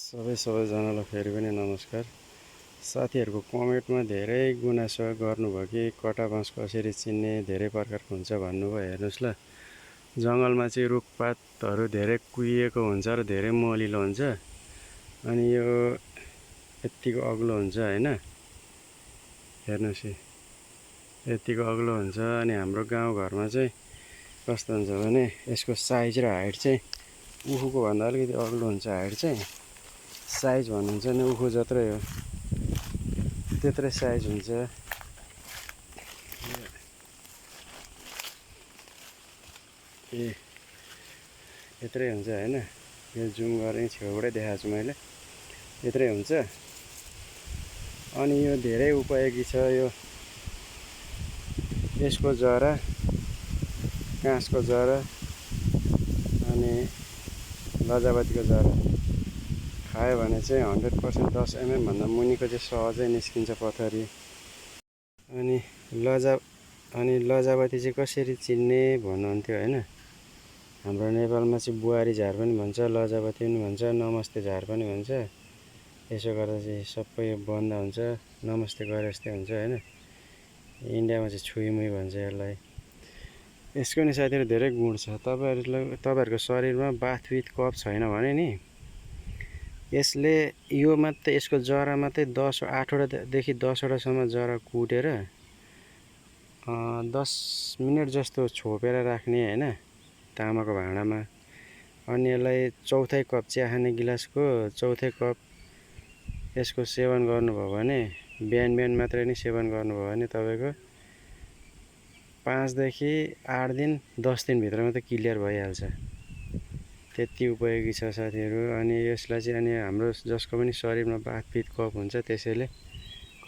सबैजनालाई फेरि पनि नमस्कार। साथीहरूको कमेन्टमा धेरै गुनासो गर्नुभयो कि कटा बाँस कसरी चिन्ने, धेरै प्रकारको हुन्छ भन्नुभयो। हेर्नुहोस् ल, जङ्गलमा चाहिँ रुखपातहरू धेरै कुहिएको हुन्छ र धेरै मलिलो हुन्छ। अनि यो यत्तिको अग्लो हुन्छ होइन, हेर्नुहोस् यत्तिको अग्लो हुन्छ। अनि हाम्रो गाउँघरमा चाहिँ कस्तो हुन्छ भने यसको साइज र हाइट चाहिँ उखुको भन्दा अलिकति अग्लो हुन्छ। हाइट चाहिँ साइज भन्नुहुन्छ नि उखु जत्रै हो, त्यत्रै साइज हुन्छ। यत्रै हुन्छ होइन, यो जुम गरेँ छेउबाटै देखाएको छु मैले, यत्रै हुन्छ। अनि यो धेरै उपयोगी छ। यसको जरा, काँसको जरा अनि लजावतीको जरा खायो भने चाहिँ 100% 10 mm भन्दा मुनिको चाहिँ सहजै निस्किन्छ पथरी। अनि लजावती चाहिँ कसरी चिन्ने भन्नुहुन्थ्यो होइन। हाम्रो नेपालमा चाहिँ बुहारी झार पनि भन्छ, लजावती पनि भन्छ, नमस्ते झार पनि भन्छ। यसो गर्दा चाहिँ सबै बन्द हुन्छ, नमस्ते गरे जस्तै हुन्छ होइन। इन्डियामा चाहिँ छुइमुई भन्छ यसलाई। यसको नि साथीहरू धेरै गुण छ। तपाईँहरूको शरीरमा बाथपित्त कफ छैन भने नि यसले यो मात्रै, यसको जरा मात्रै 8वटादेखि 10वटासम्म जरा कुटेर 10 मिनट जस्तो छोपेर राख्ने होइन, तामाको भाँडामा। अनि यसलाई चौथाइ कप, चिया खाने गिलासको चौथाइ कप यसको सेवन गर्नुभयो भने, बिहान मात्रै नै सेवन गर्नुभयो भने तपाईँको 5देखि 8 दिन 10 दिनभित्रमा त क्लियर भइहाल्छ। त्यति उपयोगी छ साथीहरू। अनि यसलाई चाहिँ अनि हाम्रो जसको पनि शरीरमा बाथपित्त कफ हुन्छ त्यसैले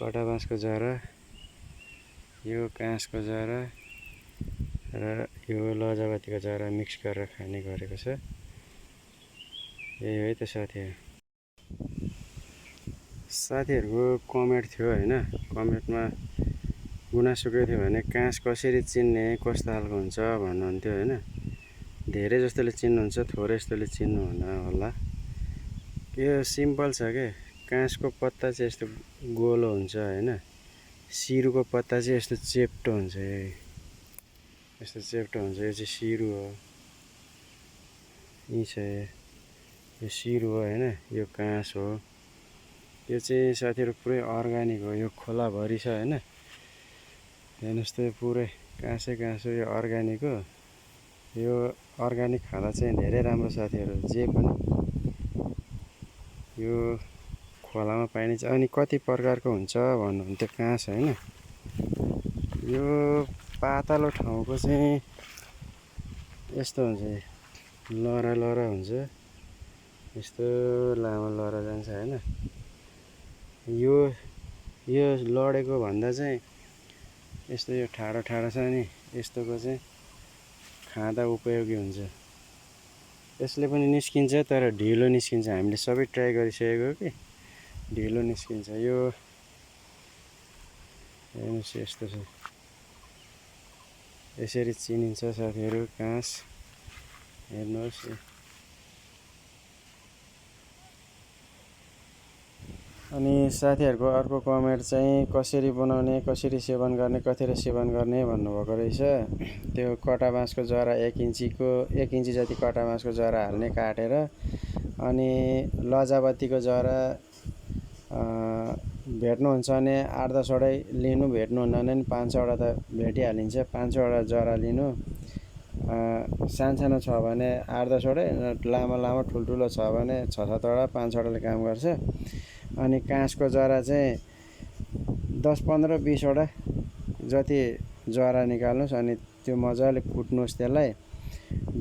कटा बाँसको जरा, यो काँसको जरा र यो लजावतीको जरा मिक्स गरेर खाने गरेको छ। यही हो त साथीहरूको कमेन्ट थियो होइन। कमेन्टमा गुनासो के थियो भने काँस कसरी चिन्ने, कस्तो खालको हुन्छ भन्नुहुन्थ्यो होइन। धेरै जस्तोले चिन्नुहुन्छ, थोरै जस्तोले चिन्नुहुन्न होला। यो सिम्पल छ के, काँसको पत्ता चाहिँ यस्तो गोलो हुन्छ होइन, सिरुको पत्ता चाहिँ यस्तो चेप्टो हुन्छ। यस्तो चेप्टो हुन्छ, यो चाहिँ सिरु हो। यी छ, यो सिरु हो होइन, यो काँस हो। यो चाहिँ साथीहरू पुरै अर्ग्यानिक हो, यो खोलाभरि छ होइन। हेर्नुहोस् त पुरै काँसै काँस हो, यो अर्ग्यानिक हो। यो अर्ग्यानिक खाँदा चाहिँ धेरै राम्रो साथीहरू। जे पनि यो खोलामा पाइन्छ। अनि कति प्रकारको हुन्छ भन्नुहुन्थ्यो काँस होइन। यो पातलो ठाउँको चाहिँ यस्तो हुन्छ, लहरा हुन्छ, यस्तो लामो लहरा जान्छ होइन। यो लडेको भन्दा चाहिँ यस्तो यो ठाडो छ नि, यस्तोको चाहिँ खाँदा उपयोगी हुन्छ। यसले पनि निस्किन्छ तर ढिलो निस्किन्छ। हामीले सबै ट्राई गरिसकेको कि ढिलो निस्किन्छ। यो हेर्नुहोस् यस्तो छ, यसरी चिनिन्छ साथीहरू काँस। हेर्नुहोस् अनि साथीहरूको अर्को कमेन्ट चाहिँ कसरी बनाउने, कसरी सेवन गर्ने, कतिखेर सेवन गर्ने भन्नुभएको रहेछ। त्यो कटा बाँसको जरा 1 इन्ची जति कटा बाँसको जरा हाल्ने काटेर। अनि लजावतीको जरा भेट्नुहुन्छ भने 8-10वटै लिनु, भेट्नुहुन्न भने 5-6वटा त भेटिहालिन्छ। 5-6वटा जरा लिनु। सानो छ भने 8-10वटै, लामो ठुल्ठुलो छ भने 6-7वटा, 5-6वटाले काम गर्छ। अनि काँसको जरा चाहिँ 10-15-20वटा जति जरा निकाल्नुहोस्। अनि त्यो मजाले कुट्नुहोस्, त्यसलाई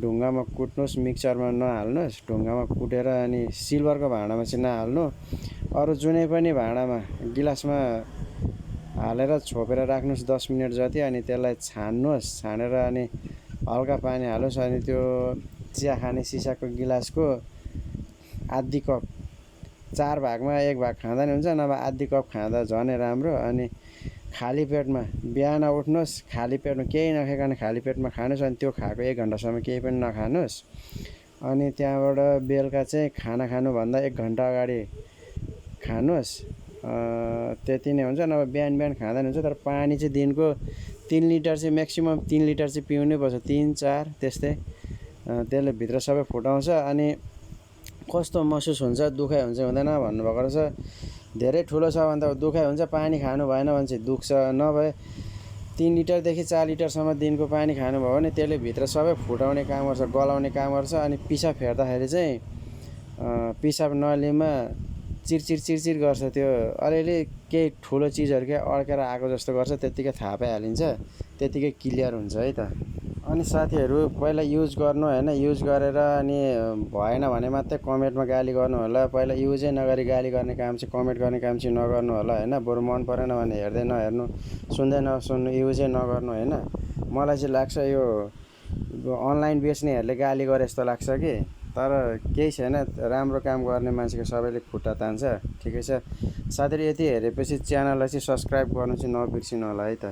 ढुङ्गामा कुट्नुहोस्, मिक्सरमा नहाल्नुहोस्। ढुङ्गामा कुटेर अनि सिल्भरको भाँडामा चाहिँ नहाल्नु, अरू जुनै पनि भाँडामा गिलासमा हालेर छोपेर राख्नुहोस् 10 मिनट जति। अनि त्यसलाई छान्नुहोस्, छानेर अनि हल्का पानी हाल्नुहोस्। अनि त्यो चिया खाने सिसाको गिलासको आधी कप, 4 भागमा 1 भाग खाँदा नि हुन्छ, नभए आधी कप खाँदा झनै राम्रो। अनि खाली पेटमा बिहान उठ्नुहोस्, खाली पेटमा केही नखाइकन खाली पेटमा खानुहोस्। अनि त्यो खाएको 1 घन्टासम्म केही पनि नखानुहोस्। अनि त्यहाँबाट बेलुका चाहिँ खाना खानुभन्दा 1 घन्टा अगाडि खानुहोस्, त्यति नै हुन्छ। नभए बिहान खाँदैन हुन्छ। तर पानी चाहिँ दिनको 3 लिटर चाहिँ म्याक्सिमम 3 लिटर चाहिँ पिउनै पर्छ, 3-4 त्यस्तै। त्यसले भित्र सबै फुटाउँछ। अनि कस्तो महसुस हुन्छ, दुखाइ हुन्छ हुँदैन भन्नुभएको रहेछ। धेरै ठुलो छ भने त दुखाइ हुन्छ, पानी खानु भएन भने चाहिँ दुख्छ। नभए 3 लिटरदेखि 4 लिटरसम्म दिनको पानी खानुभयो भने त्यसले भित्र सबै फुटाउने काम गर्छ, गलाउने काम गर्छ। अनि पिसाब फेर्दाखेरि चाहिँ पिसाब नलीमा चिरचिर गर्छ। त्यो अलिअलि केही ठुलो चिजहरू के अड्केर आएको जस्तो गर्छ, त्यत्तिकै थाहा पाइहालिन्छ, त्यत्तिकै क्लियर हुन्छ है त। अनि साथीहरू पहिला युज गर्नु होइन, युज गरेर अनि भएन भने मात्रै कमेन्टमा गाली गर्नु होला। पहिला युजै नगरी गाली गर्ने काम चाहिँ, कमेन्ट गर्ने काम चाहिँ नगर्नु होला होइन। बरु मन परेन भने हेर्दै नहेर्नु, सुन्दै नसुन्नु, युजै नगर्नु होइन। मलाई चाहिँ लाग्छ यो अनलाइन बेच्नेहरूले गाली गरे जस्तो लाग्छ कि। तर केही छैन, राम्रो काम गर्ने मान्छेको सबैले खुट्टा तान्छ। ठिकै छ साथीहरू, यति हेरेपछि च्यानललाई चाहिँ सब्सक्राइब गर्नु चाहिँ नबिर्सिनु होला है त।